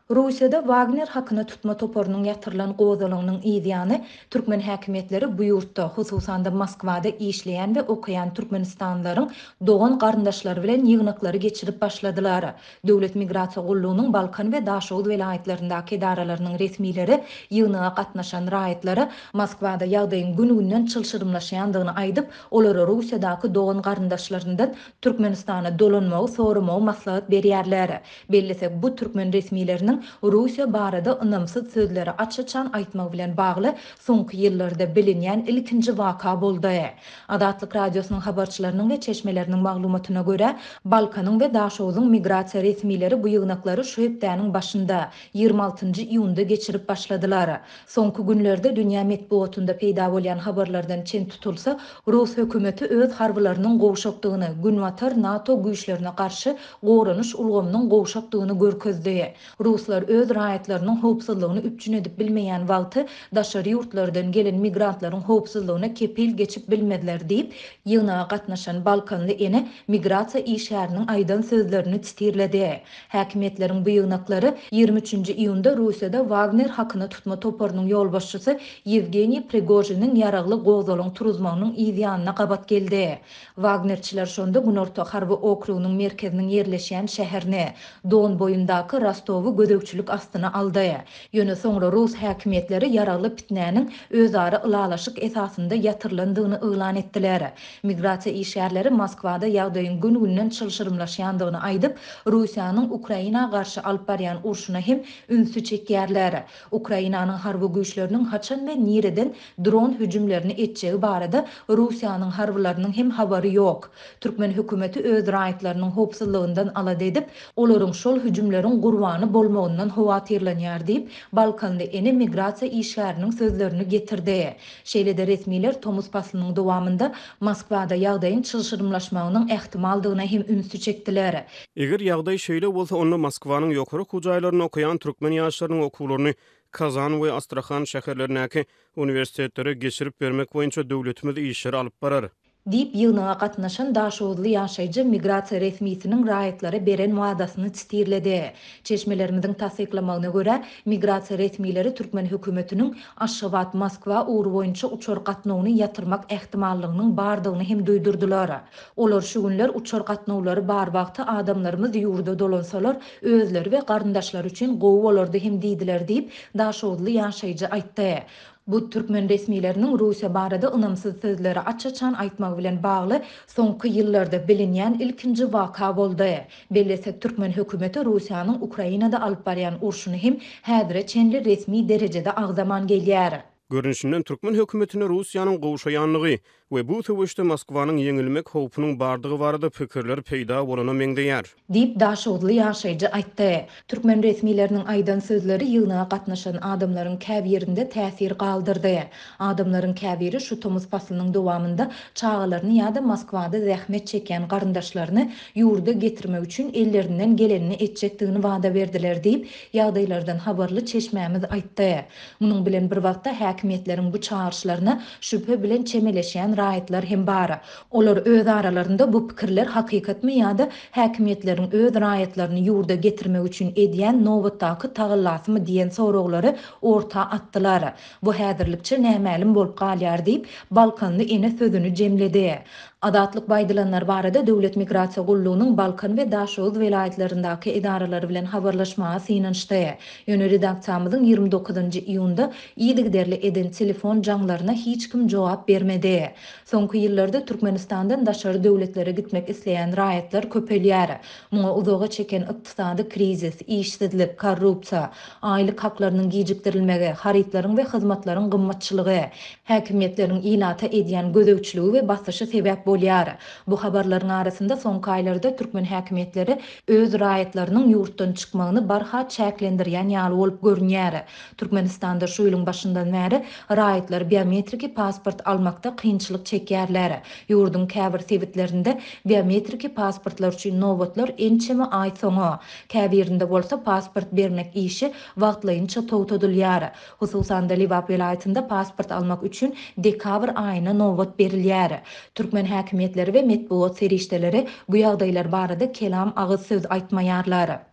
Russiýada Wagner hakyna tutma toparynyň ýatyrylan gozgalaňynyň yz ýany, türkmen häkimiýetleri bu ýurtda, hususan-da Moskwada işleýän we okaýan türkmenistanlylaryň dogan-garyndaşlary bilen ýygnaklary geçirip başladylar. Döwlet migrasiýa gullugynyň Balkan we Daşoguz welaýatlaryndaky edaralarynyň resmileri ýygnaga gatnaşan raýatlara Moskwada ýagdaýyň gün-günden çylşyrymlaşýandygyny aýdyp, olara Russiýadaky dogan-garyndaşlaryndan Türkmenistana dolanmagy soramagy maslahat berýärler. Bellesek, bu türkmen resmileriniň Russiýa barada ynamsyz sözleri aç-açan aýtmagy bilen bagly soňky ýyllarda bilinýän ilkinji waka boldy. Azatlyk Radiosynyň habarçylarynyň we çeşmeleriniň maglumatyna görä, Balkanyň we Daşogzuň migrasiýa resmileri bu ýygnaklary şu hepdäniň başynda, 26 nji iýunda geçirip başladylar. Soňky günlerde dünýä metbugatynda peýda bolýan habarlardan çen tutulsa, rus hökümeti öz harbylarynyň gowşakdygyny, Günbatar NATO güýçlerine garşy goranyş ulgamynyň gowşakdygyny görkezdi. Ruslar öz raýatlarynyň howpsuzlygyny üpjün edip bilmeýän wagty daşary ýurtlardan gelen migrantlaryň howpsuzlygyna kepil geçip bilmezler diýip, ýygnaga gatnaşan balkanly ene migrasiýa işgäriniň aýdan sözlerini sitirledi. Häkimiýetleriň bu ýygnaklary 23 nji iýunda Russiýada Wagner hakyna tutma toparynyň ýolbaşçysy Ýewgeniý Prigožiniň ýaragly gozgalaň turuzmagynyň yz ýanyna gabat geldi. Wagnerçiler şonda Günorta harby okrugynyň merkeziniň ýerleşýän şäherini, Don boýundaky Rostowy gözegçilik astyna aldy. Ýöne soňra rus häkimiýetleri ýaragly pitnäniň özara ylalaşyk esasynda ýatyrylandygyny yglan etdiler. Migrasiýa işgärleri Moskwada ýagdaýyň gün-günden çylşyrymlaşýandygyny aýdyp, Russiýanyň Ukraina garşy alyp barýan urşuna hem ünsi çekýärler. Ukrainanyň harby güýçleriniň haçan we nireden dron hüjümlerini etjegi barada Russiýanyň harbylarynyň hem habary ýok. Türkmen hökümeti öz raýatlarynyň howpsuzlygyndan alada edip, olaryň şol hüjümleriň gurbany bolmagyndan howatyrlanýar diýip, balkanly ene migrasiýa işgäriniň sözlerini getirdi. Şeýle-de resmiler tomus paslynyň dowamynda Moskwada ýagdaýyň çylşyrymlaşmagynyň ähtimaldygyna hem ünsi çekdiler. Eger ýagdaý şeýle bolsa, onda Moskwanyň ýokary okuw jaýlarynda okaýan türkmen ýaşlarynyň okuwlaryny Kazan we Astrahan şäherlerindäki uniwersitetlere geçirip bermek boýunça döwletimiz işleri alyp barar. Diýip, ýygnaga gatnaşan daşoguzly ýaşaýjy migrasiýa resmisiniň raýatlara beren wadasyny sitirledi. Çeşmelerimiziň tassyklamagyna görä, migrasiýa resmileri türkmen hökümetiniň Aşgabat, Moskwa ugry boýunça uçar gatnawyny ýatyrmak ähtimallygynyň bardygyny hem duýdurdylar. Olar şu günler uçar gatnawlary bar wagty adamlarymyz ýurda dolansalar, özleri we garyndaşlary üçin gowy bolardy hem diýdiler diýip, daşoguzly ýaşaýjy aýtdy. Bu türkmen resmileriniň Russiýa barada ynamsyz sözleri aç-açan aýtmagy bilen bagly soňky ýyllarda bilinýän ilkinji waka boldy. Bellesek, türkmen hökümeti Russiýanyň Ukrainada alyp barýan urşuny hem häzire çenli resmi derejede agzaman gelýär. Görnüşinden, türkmen hökümetinde Russiýanyň gowşaýandygy we bu söweşde Moskwanyň ýeňilmek howpunyň bardygy barada pikirler peýda bolana meňzeýär. Diýip, daşoguzly ýaşaýjy aýtdy. Türkmen resmileriniň aýdan sözleri ýygnaga gatnaşan adamlaryň käbirinde täsir galdyrdy. Adamlaryň käbiri şu tomus paslynyň dowamynda çagalaryny ýa-da Moskwada zähmet çekýän garyndaşlaryny ýurda getirmek üçin ellerinden gelenini etjekdigini wada berdiler diýip, ýagdaýlardan habarly çeşmämiz aýtdy. Munuň bilen bir wagtda, häkimiýetleriň bu çagyryşlaryna şübhe bilen çemeleşýän raýatlar hem bar. Olar öz aralarynda bu pikirler hakykatmy ýa-da häkimiýetleriň öz raýatlaryny ýurda getirmek üçin edýän nobatdaky tagallasymy diýen soraglary orta atdylar. Bu häzirlikçe nämälim bolup galýar diýip, balkanly ene sözüni jemledi. Azatlyk bu aýdylanlar barada Döwlet migrasiýa gullugynyň Balkan we Daşoguz welaýatlaryndaky edaralary bilen habarlaşmaga synanyşdy. Ýöne redaksiýamyzyň 29 iýunda yzygiderli eden telefon jaňlaryna hiç kim jogap bermedi. Soňky ýyllarda Türkmenistandan daşary döwletlere gitmek isleýän raýatlar köpelýär. Muňa uzaga çeken ykdysady krizis, işsizlik, korrupsiýa, aýlyk haklarynyň gijikdirilmegi, harytlaryň we hyzmatlaryň gymmatçylygy, häkimiýetleriň ilata edýän gözegçiligi we basyşy sebäp bolýar. Bu habarlaryň arasynda soňky aýlarda türkmen häkimiýetleri öz raýatlarynyň ýurtdan çykmagyny barha çäklendirýän ýaly bolup görünýär. Türkmenistanda şu ýylyň başyndan bäri raýatlar biometriki pasport almakda kynçylyk çekýärler. Ýurduň käbir sebitlerinde biometriki pasportlar üçin nobatlar ençeme aý soňa, käbirinde bolsa pasport bermek işi wagtlaýynça togtadylýar. Hususan-da, Lebap welaýatynda pasport almak üçin dekabr aýyna nobat berilýär. Türkmen häkimiýetleri we metbugat serişdeleri bu ýagdaýlar barada kelam agyz söz aýtmaýarlar.